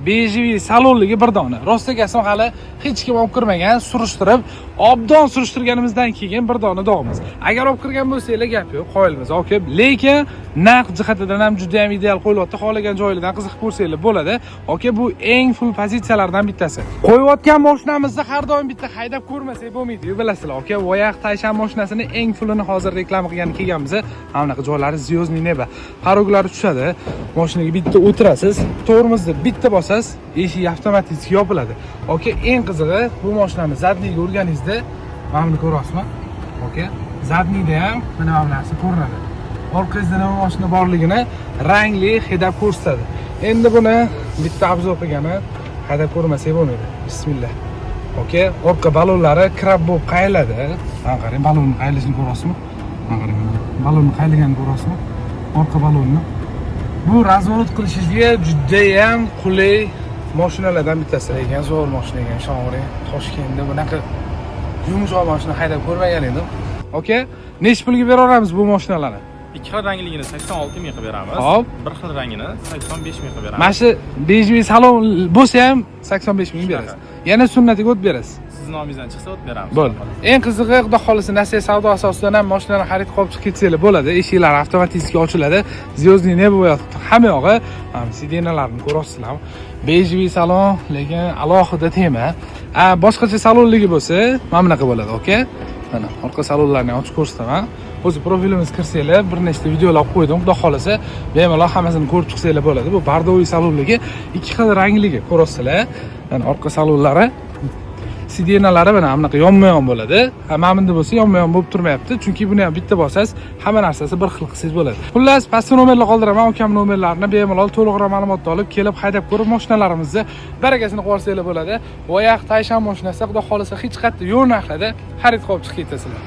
Бежевый salonligi bir dona. Rostagasim hali hech kim olib kirmagan, surishtirib, obdon surishtirganimizdan keyin bir dona dog'imiz. Agar olib kirgan bo'lsanglar, gap yo'q, qoyilmiz aka. Lekin narx jihatidan ham juda ham ideal qo'yilyapti. Xohlagan joylardan qiziqib ko'rsanglar bo'ladi. Aka, bu eng full pozitsiyalardan bittasi. Qo'yayotgan mashinamizni har doim bitta haydab ko'rmasak bo'lmaydi, bilasizlar. Aka, Voyah Taishan mashinasini eng fullini hozir reklama qilgani kelganmiz. Mana bunaqa joylari звездный небо. Порог lari tushadi. Mashinaga bitta o'tirasiz, tormozni bitta bosasiz, eshik avtomatik yopiladi. Aka, eng qizig'i, bu mashinani задний ga urganingizda mana buni ko'ryapsizmi? Aka, задний da ham mana bu narsa ko'rinadi. Orqangizda nima mashina borligini rangli haydab ko'rsatadi. Endi buni bitta обзор qilgani haydab ko'rmasak bo'lmaydi. Bismillah. Aka, orqa balonlari краб bo'lib qayiladi. Mana qarang, balonni qayilishini ko'ryapsizmi? Mana qarang, balonni qayilganini ko'ryapsizmi? Orqa balonni. Bu разворот qilishingizga judayam qulay mashinalardan bittasi. Ekan, zo'r mashina ekan, ishonavering. Toshkentda bunaqa yumshoq mashina haydab ko'rmagan edim. Aka, nechi pulga beraveramiz bu mashinalarni? Ikki xil rangligini 86 ming qilib beramiz. Hop. Bir xil rangini 85 ming qilib beramiz. Mana shu бежевый salon bo'lsa ham 85 ming berasiz. Yana sunnatiga o't berasiz. Sizni nomingizdan chiqsa, o't beramiz. Bo'ldi. Eng qizig'i, xudo xohlasa, nasiya savdo asosidan ham mashinani xarid qilib chiqib ketsanglar bo'ladi. Eshiklar avtomatik ochiladi. Звездный небо bo'lyapti. Hamma yog'i, mana сиденья larni ko'ryapsizlar. Бежевый salon, lekin alohida tema. A, boshqacha salonligi bo'lsa, mana bunaqa bo'ladi, aka. Mana orqa salonlarni ochib ko'rsataman. O'zi profilimizga kirsanglar, bir nechta videolar qo'ydim. Xudo xohlasa, bemalol hammasini ko'rib chiqsanglar bo'ladi. Bu бордовый salonligi, ikki xil rangligi ko'ryapsizlar. Mana orqa salonlari, сиденья lari mana bunaqa yonma-yon bo'ladi. Ha, mana bunda bo'lsa yonma-yon bo'lib turmayapti, chunki buni ham bitta bosasiz, hamma narsasi bir xil qilsangiz bo'ladi. Xullas, pastda nomerlar qoldiraman, ukam nomerlarini bemalol to'liqroq ma'lumotni olib, kelib haydab ko'rib, mashinalarimizni barakasini qilib olsanglar bo'ladi. Voyah Taishan mashinasi, xudo xohlasa, hech qayerda yo'q narxlarda xarid qilib chiqib ketasizlar.